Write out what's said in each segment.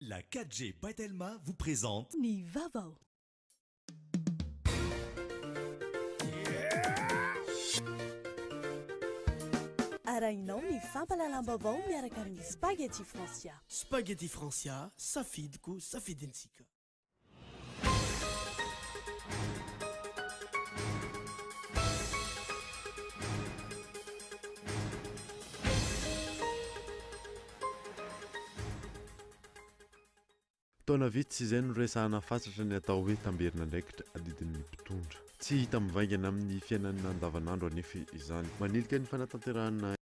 La 4G by Telma vous présente Ny vaovao. Arahinao ny fampahalalam-baovao miaraka amin'ny Spaghetti Francia. Spaghetti Francia, safidiko, safidintsika. Taona vitsy izay no resahana fatratra ny atao hoe tamberin'andraikitra adidin'ny mpitondra. Tsy hita mivaingana amin'ny fiainana andavanandro anefa izany. Manilika ny fanatanterahana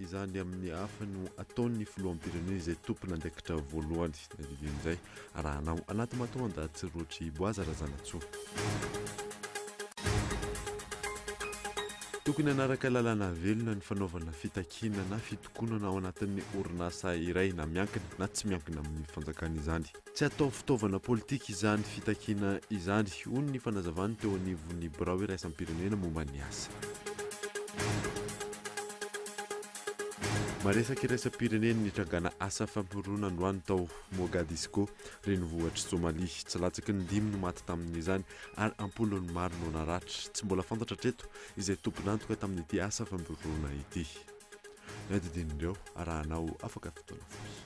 izany amin'ny hafa no ataon'ny filoham-pirenena izay tompon'andraikitra voalohany. Ny adidin'izay arahanao anaty matoandahatsorotry Boaza Razanatsoa. Tokony hanaraka lalàna velona ny fanaovana fitakiana na fitokonana ao anatin'ny orinasa iray na miankina na tsy miankina amin'ny fanjakana izany. Tsy atao fitaovana politika izany fitakiana izany, hoy ny fanazavany teo anivon'ny birao iraisam-pirenena momba ny asa. Maresaka iraisam-pirenena nitrangana asa fampihorohoroana androany tao Mogadisco, renivohitr'i Somalia. Tsy latsaky ny dimy no maty tamin'izany ary am-polony maro no naratra. Tsy mbola fantatra hatreto izay tompon'antoka tamin'ity asa fampihorohoroana ity. Ny adidin'ireo arahanao afaka fotoana fohy.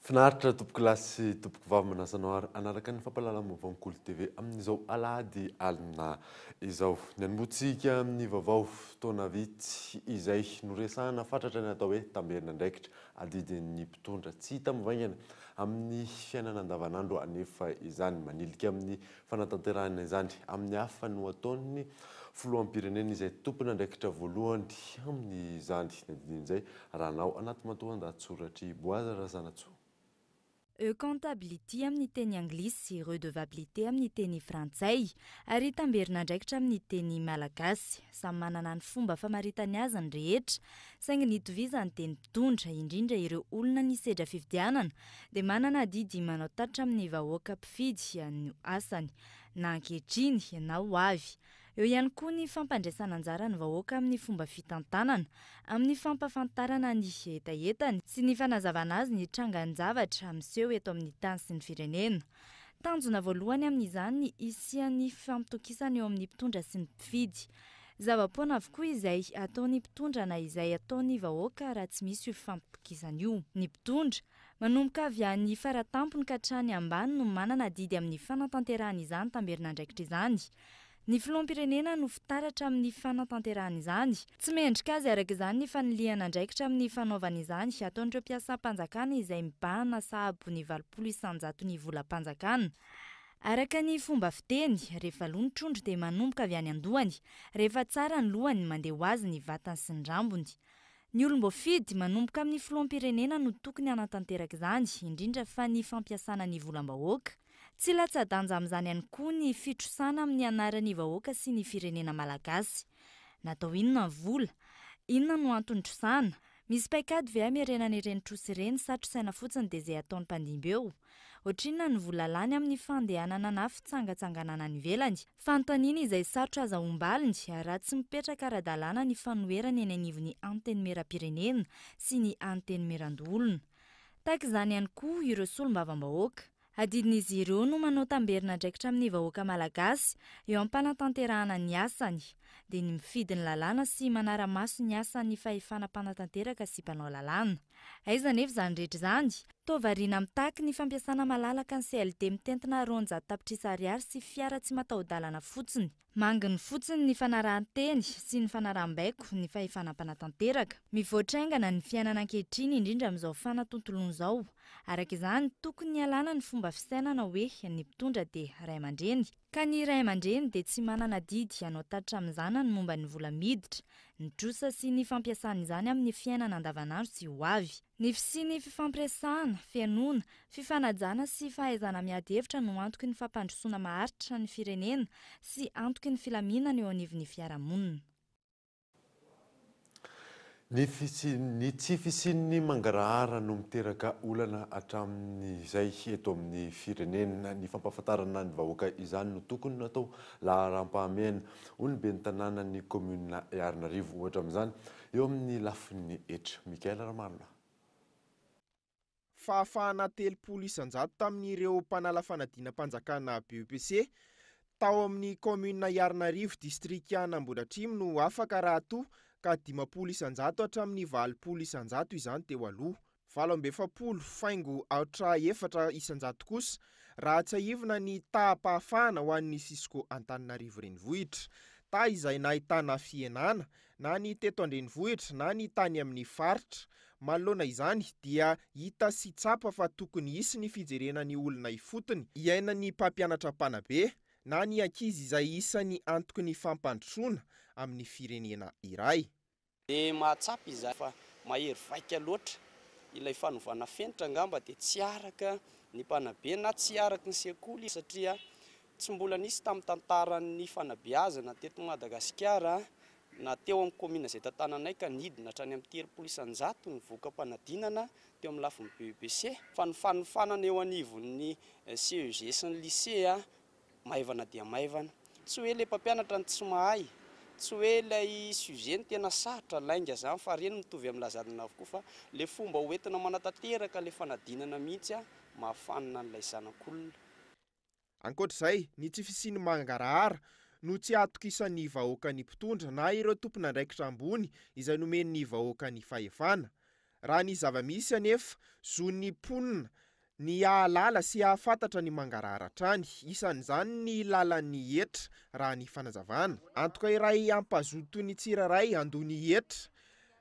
Finaritra tompokolahy sy tompokovavy manasa anao ary hanaraka ny fampahalalam-baovao ny Kolo TV amin'izao alahady alina izao. Ny hanombohantsika amin'ny vaovao fotoana vitsy izay noresahana fatratra ny atao hoe tamberin'andraikitra adidin'ny mpitondra. Tsy hita mivaingana amin'ny fiainana andavanandro anefa izany. Manilika amin'ny fanatanterahana izany amin'ny hafa no ataon'ny filoham-pirenena izay tompon'andraikitra voalohany amin'izany. Ny andinindin'izay rahanao anaty matoandahatsoratr'i Boaza Razanatsoa. Accountability amin'ny teny anglisy, redevabilité amin'ny teny frantsay, ary tamberin'andraikitra amin'ny teny malagasy. Samy manana ny fomba famaritany azy ny rehetra, saingy ny itovizany dia ny mpitondra, indrindra ireo olona nisedra fifidianana, dia manana adidy manao tatitra amin'ny vahoaka mpifidy no asany, na ankehitriny na ho avy. Eo ihany koa ny fampandraisana anjara ny vahoaka amin'ny fomba fitantanana, amin'ny fampahafantarana ny hetahetany sy ny fanazavana azy ny trangan-javatra miseho eto amin'ny tany sy ny firenena. Tanjona voalohany amin'izany ny hisian'ny fifampitokisana eo amin'ny mpitondra sy ny mpifidy. Zava-poana avokoa izay ataon'ny mpitondra na izay ataon'ny vahoaka raha tsy misy io fifampitokisana io. Ny mpitondra, manomboka avy any faratampony ka hatrany ambany no manana adidy amin'ny fanatanterahana izany tamberin'andraikitra izany. Ny filoham-pirenena no fitaratra amin'ny fanatanterahana izany. Tsy mendrika azy araka izany ny fanilihana andraikitra amin'ny fanaovana izany ataon'ireo mpiasam-panjakana izay mibahana sahabo ny 80 isan-jaton'ny volam-panjakana. Araka ny fomba fiteny, rehefa lo ny trondro dia manomboka avy any an-dohany, rehefa tsara ny lohany mandeha ho azy ny vatany sy ny rambony. Ny olom-boafidy, manomboka amin'ny filoham-pirenena no tokony hanatanteraka izany, indrindra fa ny fampiasana ny volam-bahoaka. Tsy latsa-danja amin'izany ihany koa ny fitrosana amin'ny anaran'ny vahoaka sy ny firenena malagasy. Natao inona ny vola? Inona no antony trosana? Misy paikady ve hamerenana ireny trosa ireny sa trosaina fotsiny dia izay ataon'ny mpandimby eo? Ohatrinona ny vola lany amin'ny fandehanana na fitsangatsanganana any ivelany? Fanontaniana izay sarotra azahoam-baliny raha tsy mipetraka ara-dalàna ny fanoherana eny anivon'ny Antenimierampirenena sy ny Antenimierandoholona. Tahaka izany ihany koa ireo solombavambahoaka. Adidin'izy ireo no manao tamberin'andraikitra amin'ny vahoaka malagasy eo am-panatanterahana ny asany, dia ny mifidy ny lalàna sy manara-maso ny asan'ny fahefana mpanatanteraka sy mpanao lalàna. Aiza anefa izany rehetra izany? Toa variana mitaky ny fampiasana malalaka ny CLD mitentina 200 tapitrisa ariary sy fiara tsy mataho-dalana fotsiny. Manginy fotsiny ny fanarahan-teny sy ny fanaraham-baiko ny fahefana mpanatanteraka. Mivoatra haingana ny fiainana ankehitriny indrindra amin'izao fanatontoloana izao. Araka izany, tokony hialana ny fomba fisainana hoe ny mpitondra dia ray aman-dreny. Ka ny ray aman-dreny dia tsy manana adidy hanao tatitra amin'ny zanany momba ny vola miditra. ny trosa sy ny fampiasana izany amin'ny fiainana andavanandro sy ho avy. Ny fisian'ny fifampiresahana, fihainoana, fifanajana sy fahaizana miady hevitra no antoky ny fampandrosoana maharitra ny firenena sy antoky ny filaminana eo anivon'ny fiarahamonina. Ny ny tsy fisian'ny mangarahara no miteraka olana hatramin'izay eto amin'ny firenena. Ny fampahafantarana ny vahoaka izany no tokony natao laharam-pahamehana, hoy ny ben'ny tanànan'ny kaominina Iarinarivo. Ohatra amin'izany eo amin'ny lafiny hetra. Mickaël Ramarolahy. Fahafahana 30% tamin'ireo mpanala fanadinam-panjakana BEPC tao amin'ny kaominina Iarinarivo, distrikan'Ambohidratrimo no afaka raha toa ka 50% hatramin'ny 80% izany teo aloha. 48,4% kosa raha tsiahivina ny taham-pahafahana ho an'ny Cisco Antananarivo renivohitra. Ta izay nahitana fihenana na ny teto an-drenivohitra na ny tany amin'ny faritra. Manoloana izany dia hita sy tsapa fa tokony hisy ny fijerena ny olona ifotony iainan'ny mpampianatra mpanabe na ny ankizy izay isan'ny antoky ny fampandrosoana amin'ny firenena iray. Dia mahatsapa izahay fa mahery vaika loatra ilay fanovana fenitra angamba dia tsy araka ny mpanabe na tsy araka ny sekoly satria tsy mbola nisy tamin'ny tantaran'ny fanabeazana teto Madagasikara na teo amin'ny kaominina izay tantananay ka nidina hatrany amin'ny 30% ny voka-panadinana teo amin'ny lafiny BEPC. Fa ny fanofanana eo anivon'ny CEG sy ny lycée maivana dia maivana. Tsy hoe ilay mpampianatra no tsy mahay, tsy hoe ilay sujet no tena sarotra lainga izany fa reny mitovy amin'ny lazadina avokoa fa ilay fomba hoentina manatanteraka ilay fanadinana mihitsy mahafanina an'ilay zanak'olona. Ankoatr'izay, ny tsy fisian'ny mangarahara no tsy ahatokisan'ny vahoaka ny mpitondra na ireo tompon'andraikitra ambony izay nomen'ny vahoaka ny fahefana. Raha ny zava-misy anefa, zon'ny mponina ny hahalala sy hahafantatra ny mangarahara hatrany. Isan'izany ny lalan'ny hetra raha ny fanazavana. Antoka iray hampazoto ny tsirairay handoa ny hetra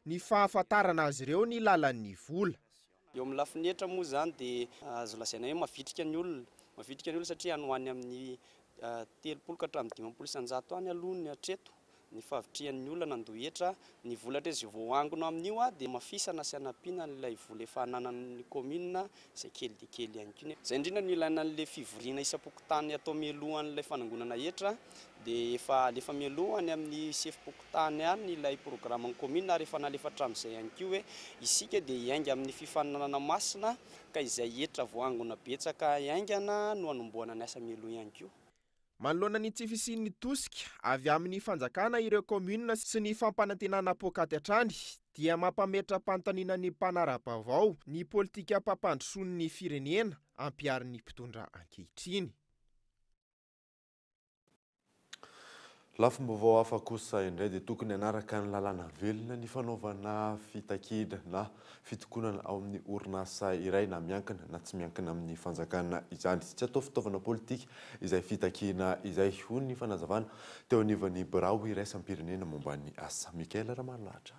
ny fahafantarana azy ireo ny lalan'ny vola. Eo amin'ny lafiny hetra moa izany dia azo lazaina hoe mavitrika ny olona. Mavitrika ny olona satria any ho any amin'ny 30 ka hatramin'ny 50% any aloha ny hatreto ny fahavitrihan'ny olona nandoa hetra. Ny vola hatreto izay voaangona amin'io dia mafisana sy anampiana an'ilay vola efa ananan'ny kaominina izay kely dia kely ihany koa. Izay indrindra no ilaina an'ilay fivoriana isam-pokontany atao mialohan'ilay fanangonana hetra dia efa alefa mialoha any amin'ny sefom-pokontany any ilay programan'ny kaominina ary efa nalefa hatramin'izay ihany koa hoe isika dia hiainga amin'ny fifaninanana masina ka izay hetra voaangona betsaka hiaingana no hanombohana ny asa mialoha ihany koa. Manoloana ny tsy fisian'ny tosika avy amin'ny fanjakana ireo kaominina sy ny fampanantenana poakaty hatrany dia mampametra-panontaniana ny mpanara-baovao ny politikam-pampandrosoan'ny firenena ampiharin'ny mpitondra ankehitriny. Lafim-baovao hafa kosa indray dia tokony hanaraka ny lalàna velona ny fanaovana fitakiana na fitokonana ao amin'ny orinasa iray na miankina na tsy miankina amin'ny fanjakana izany. Tsy atao fitaovana politika izay fitakiana izay, hoy ny fanazavana teo anivon'ny birao iraisam-pirenena momba ny asa. Mickaël Ramarolahatra.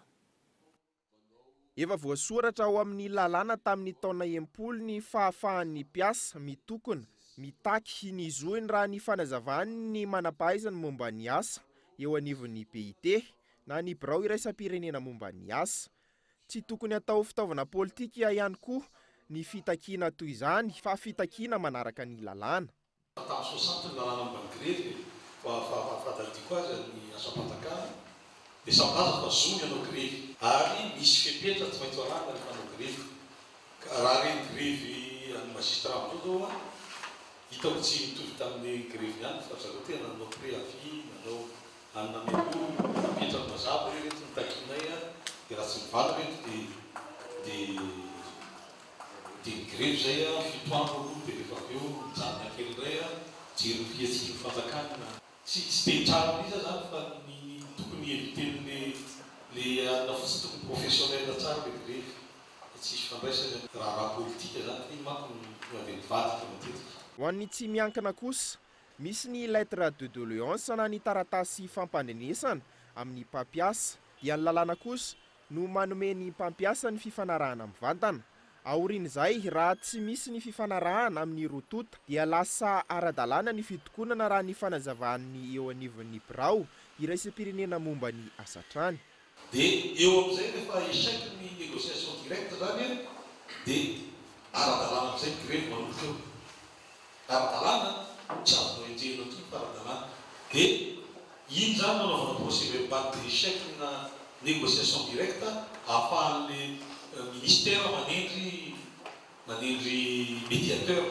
Efa voasoratra ao amin'ny lalàna tamin'ny taona 60 ny fahafahan'ny mpiasa mitokona mitaky ny zoiny raha ny fanazavany ny manam-pahaizany momba ny asa eo anivon'ny BIT na ny birao iraisam-pirenena momba ny asa. Tsy tokony atao fitaovana politika ihany koa ny fitakiana toy izany fa fitakiana manaraka ny lalàna. Tamin'ny 60 ny lalàna momba ny grevy fa fahadadiko azy ny asam-panjakana dia samy milaza fa zo ny hanao grevy ary misy fepetra tsy maintsy arahina rehefa hanao grevy. Ka raha ireny grevy an'ny magistrat amin'izao zao hitako tsy mitovy tamin'ny grevy ihany fa zareo tena nanao préavis, nanao anona mialoha, napetrany mazava hoe reto ny takinay dia raha tsy mivaly reto dia dia ny grevy izay 7 andro aloha dia rehefa avy eo mijanona kely indray jery ny fihetsiky ny fanjakana. Tsy dia tsara mihitsy zany fa ny tokony éviter le anona fotsiny tokony professionnel tsara le grevy fa tsy hisy fandraisany amin'ny raharaha politika zany fa iny manko no tonga dia mivadika matetika. Ho an'ny tsy miankina kosa, misy ny lettre de doléance na ny taratasy fampandrenesana amin'ny mpampiasa. Dia ny lalàna kosa no manome ny mpampiasa ny fifanarahana mivantana. Aorian'izay, raha tsy misy ny fifanarahana amin'ny roa tonta dia lasa ara-dalàna ny fitokonana raha ny fanazavan'ny eo anivon'ny birao iraisam-pirenena momba ny asa hatrany. Dia eo amin'izay rehefa échec ny négociation directe izany an, dia ara-dalàna amin'izay ny grevy manomboka eo. Ara-dalàna, tsy azonao enjehina intsony fa ara-dalàna. Dia iny izany no anaovana procès verbal d'échec na négociation directe ahafahan'ilay ministère manendry manendry médiateur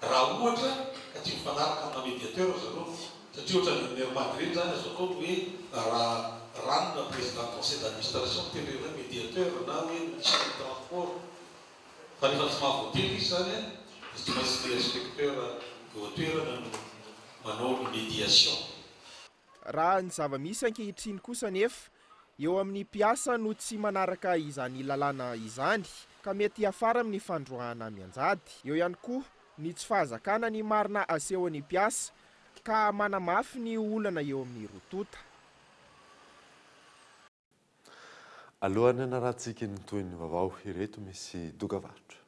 raha ohatra ka tsy mifanaraka amina médiateur ry zareo satria ohatran'ny any Air Mad ireny izany azo atao ny hoe raha ranona président conseil d'administration no tendrena hoe médiateur na hoe ministre ny transport fa rehefa tsy mahavoatery izy izany an dia tsy maintsy ilay inspecteur eo an-toerana no manao ny médiation. Raha ny zava-misy ankehitriny kosa anefa, eo amin'ny mpiasa no tsy manaraka izany lalàna izany ka mety hiafara amin'ny fandroahana mianjady. Eo ihany koa ny tsy fahazakana ny marina asehon'ny mpiasa ka manamafy ny olana eo amin'ny roa tonta. Alohan'ny hanarahantsika ny tohin'ny vaovao, ireto misy dokavarotra.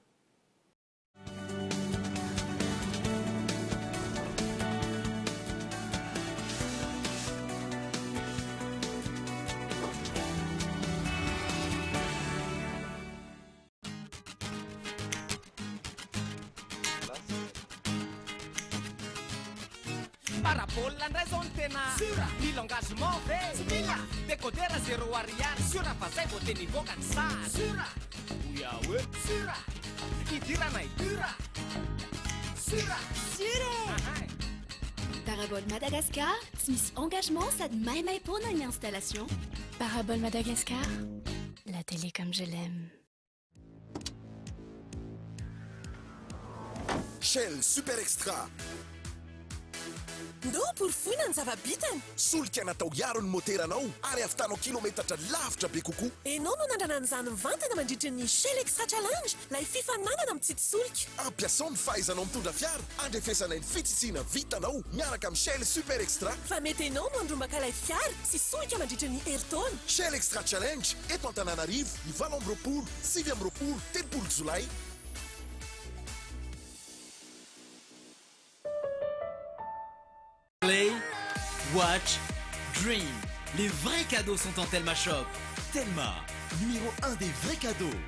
Parabole ndray zao ny tena Sûr Mila engagement ve? Tsy mila Décodeur zéro ariary Sûr fa zay vao tena hivoaka ny sary Sûr Oya oe Sûr Idirana i Dur Sûr Sûr e! Parabole Madagascar, tsy misy engagement sady maimaimpoana ny installation. Parabole Madagascar, la télé comme je l'aime. Shell Super Extra. Ndao hoporofoina ny zava-bitany. Solika natao hiaro ny moteranao ary hahavitanao kilometatra lavitra be kokoa. Enao no nandrana an'izany mivantana mandritry ny Shell Extra Challenge, ilay fifaninanana mitsitsy solika. Ampiasao ny fahaizanao mitondra fiara handrefesana ny fitsitsiana vitanao miaraka amin'ny Shell Super Extra. Fa mety enao no handrombaka ilay fiara sy solika mandritry ny herintaona. Shell Extra Challenge eto Antananarivo ny 28, 29, 30 jolay. Play, watch, dream. Les vrais cadeaux sont en Telma Shop. Telma, numéro 1 des vrais cadeaux.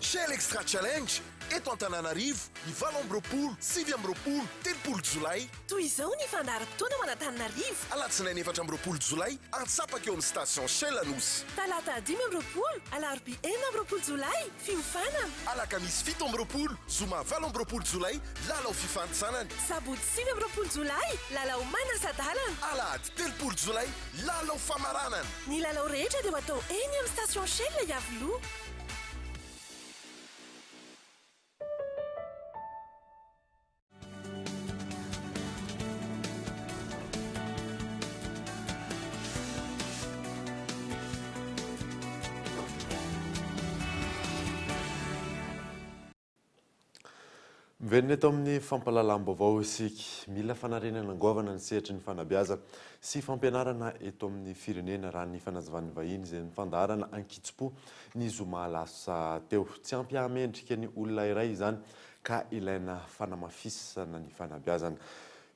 Shell Extra Challenge eto Antananarivo ny 28, 29, 30 jolay. Toy izao ny fandaharam-potoana ho an'Antananarivo. Alatsinainy 24 jolay, antsapaka eo amin'ny station Shell Anosy. Talata 25, alarobia 26 jolay, fiofanana. Alakamisy 27, zoma 28 jolay, lalao fifanintsanana. Sabotsy 29 jolay, lalao manasa-dalana. Alahady 30 jolay, lalao famaranana. Ny lalao rehetra dia ho atao eny amin'ny station Shell Iavoloha. Miverina eto amin'ny fampahalalam-baovao isika. Mila fanarenana goavana ny sehatry ny fanabeazana sy fampianarana eto amin'ny firenena raha ny fanazavan'ny vahiny izay nifandaharana ankitsim-po ny zoma lasa teo. Tsy ampy hahamendrika ny olona iray izany ka ilaina fanamafisana ny fanabeazana.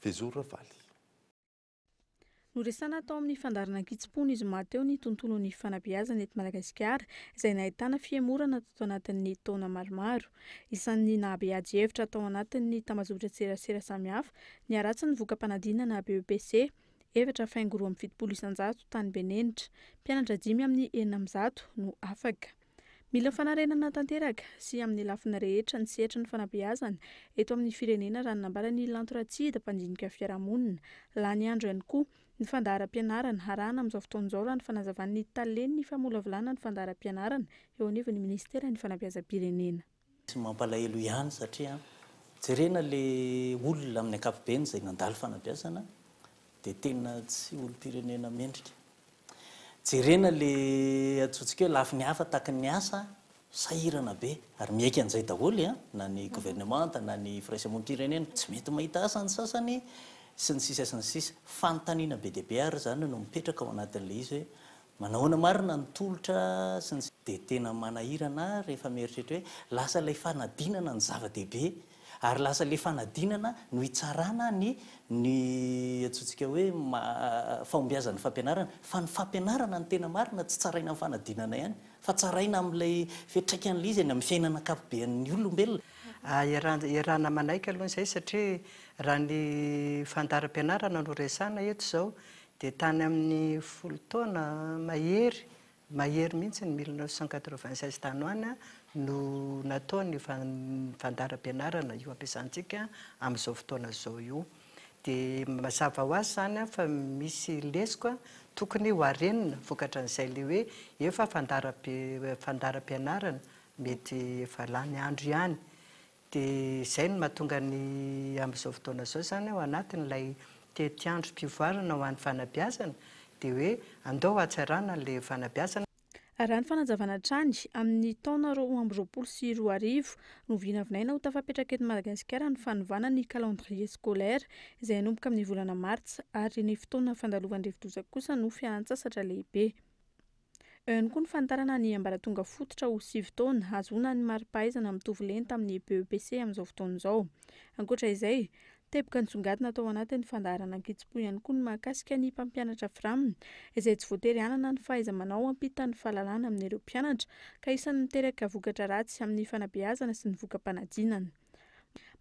Fehizoro Ravaly. Noresahana tao amin'ny fandaharana ankitsim-po ny zoma teo ny tontolon'ny fanabeazana eto Madagasikara izay nahitana fihemorana tato anatin'ny taona maromaro. Isan'ny nahabe ady hevitra tao anatin'ny tambazotran-tserasera samihafa ny haratsin'ny voka-panadinana BEPC, 4.72% tany Benenitra. Mpianatra dimy amin'ny 106 no afaka. Mila fanarenana tanteraka sy amin'ny lafiny rehetra ny sehatry ny fanabeazana eto amin'ny firenena raha ny nambaran'i Lanto Ratsida, mpandinika fiarahamonina. Lany andro ihany koa ny fandaharam-pianarana arahana amin'izao fotoana izao raha ny fanazavan'ny talen'ny famolavolana ny fandaharam-pianarana eo anivon'ny minisiteran'ny fanabeazam-pirenena. Tsy mampalahelo ihany satria jerena le olona amin'ny ankapobeny izay nandalo fanabeazana dia tena tsy olom-pirenena mendrika. Jerena le antsointsika hoe lafiny hafa tahaky ny asa, sahirana be ary miaiky an'izay daholo an, na ny governemanta na ny firaisamonim-pirenena, tsy mety mahita asa ny sasany sy ny sisa sy ny sisa. Fanontaniana be dia be ary izany no mipetraka ao anatin'ilay izy hoe manahoana marina ny tolotra sy ny. Dia tena manahirana ahy rehefa mieritreritra hoe lasa ilay fanadinana no zava-dehibe. Ary lasa ilay fanadinana no hitsarana ny ny antsointsika hoe fahombiazan'ny fampianarana. Fa ny fampianarana no tena marina tsy tsaraina amin'ny fanadinana ihany fa tsaraina amin'ilay fiantraikan'ilay izy eny amin'ny fiainana ankapobean'ny olombelona. Iarahana manaiky aloha izay satria raha ny fandaharam-pianarana no resahana eto izao dia tany amin'ny folo taona mahery, mahery mihitsy ny 1996 tany ho any no natao ny fandaharam-pianarana io ampiasantsika amin'izao fotoana izao io. Dia mazava ho azy izany fa misy lesoka tokony ho arenina vokatran'izay ilay hoe efa fandaharam-pianarana mety efa lany andro ihany. Dia izay no mahatonga ny amin'izao fotoana izao izany ao anatin'ilay tetiandrom-pivoarana ho an'ny fanabeazana dia hoe andao hatsarana ilay fanabeazana. Raha ny fanazavana hatrany, amin'ny taona 2022 no vinavinaina ho tafapetraka eto Madagasikara ny fanovana ny calendrier scolaire izay hanomboka amin'ny volana martsa ary ny fotoana fandalovan'ny rivodoza kosa no fialantsasatra lehibe. Eo ihany koa ny fanitarana ny ambaratonga fototra ho sivy taona, hahazoana ny mari-pahaizana mitovy lenta amin'ny BEPC amin'izao fotoana izao. Ankoatra izay, teboka nisongadina tao anatin'ny fandaharana ankitsim-po ihany koa ny mahakasika ny mpampianatra Fram, izay tsy voatery hanana ny fahaiza-manao hampita ny fahalalana amin'ireo mpianatra, ka isan'ny miteraka vokatra ratsy amin'ny fanabeazana sy ny voka-panadinana.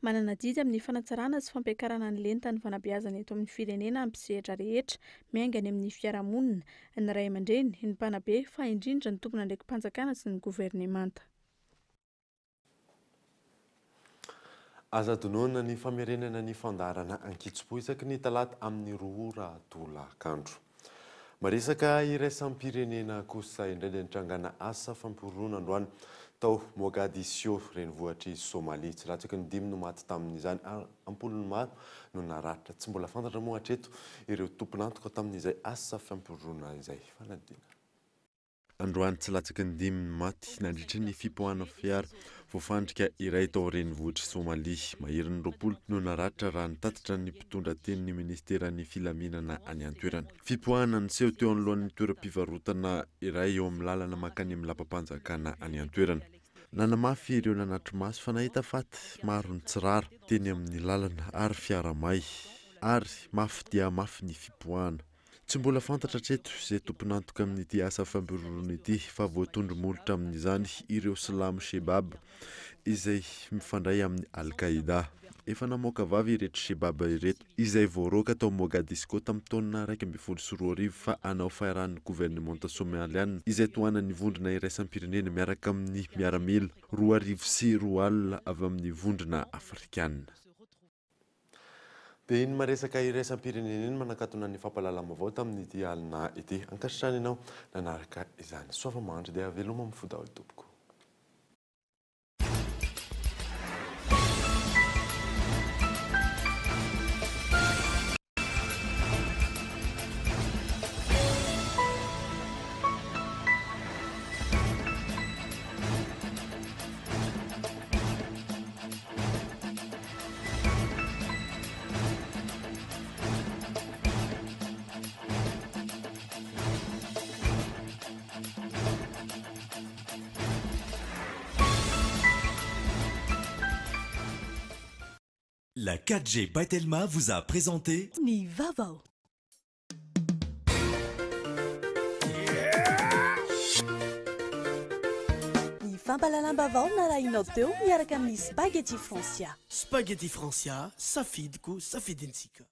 Manana adidy amin'ny fanatsarana sy fampiakarana ny lentan'ny fanabeazana eto amin'ny firenena ny mpisehatra rehetra, miainga any amin'ny fiarahamonina, ny ray aman-dreny, ny mpanabe, fa indrindra ny tompon'andraiki-panjakana sy ny governemanta. Aza adinoina ny famerenana ny fandaharana ankitsim-po isaky ny talata amin'ny roa ora tolakandro. Maresaka iraisam-pirenena kosa indray dia nitrangana asa fampihorohoroana androany tao Mogadiscio, renivohitr'i Somalia. Tsy latsaky ny dimy no maty tamin'izany ary am-polony maro no naratra. Tsy mbola fantatra moa hatreto ireo tompon'antoka tamin'izay asa fampihorohoroana izay. Fanadinana. Androany tsy latsaky ny dimy ny maty nandritry ny fipoahana fiara voafandrika iray tao renivohitr'i Somalia. Maherin'ny 20 no naratra raha nitatitra ny mpitondra tenin'ny minisiteran'ny filaminana any an-toerana. Fipoahana niseho teo anoloan'ny toeram-pivarotana iray eo amin'ny lalana mankany amin'ny lapam-panjakana any an-toerana. Nanamafy ireo nanatri-maso fa nahita faty maro nitsirara teny amin'ny lalana ary fiara may ary mafy dia mafy ny fipoahana. Tsy mbola fantatra hatreto izay tompon'antoka amin'ity asa fampihorohoroana ity fa voatondro molotra amin'izany ireo silamo Shebab izay mifandray amin'ny Al-Qaïda. Efa namoaka vava ireto Shebab ireto izay voaroaka tao Mogadisco tamin'ny taona 2011 fa hanao fahirano ny governemanta Somaliana izay tohanan'ny vondrona iraisam-pirenena miaraka amin'ny miaramila 2002 avy amin'ny vondrona afrikana. Dia iny maresaka iraisam-pirenena iny manakatona ny fampahalalam-baovao tamin'ity alina ity. Ankasitrahana ianao nanaraka izany. Soava mahandry dia veloma amin'ny fo daholo tompoko. La 4G by Telma vous a présenté Ny vaovao. Ny fampahalalam-baovao narahinao teo miaraka amin'ny Spaghetti Francia. Spaghetti Francia, safidiko, safidintsika.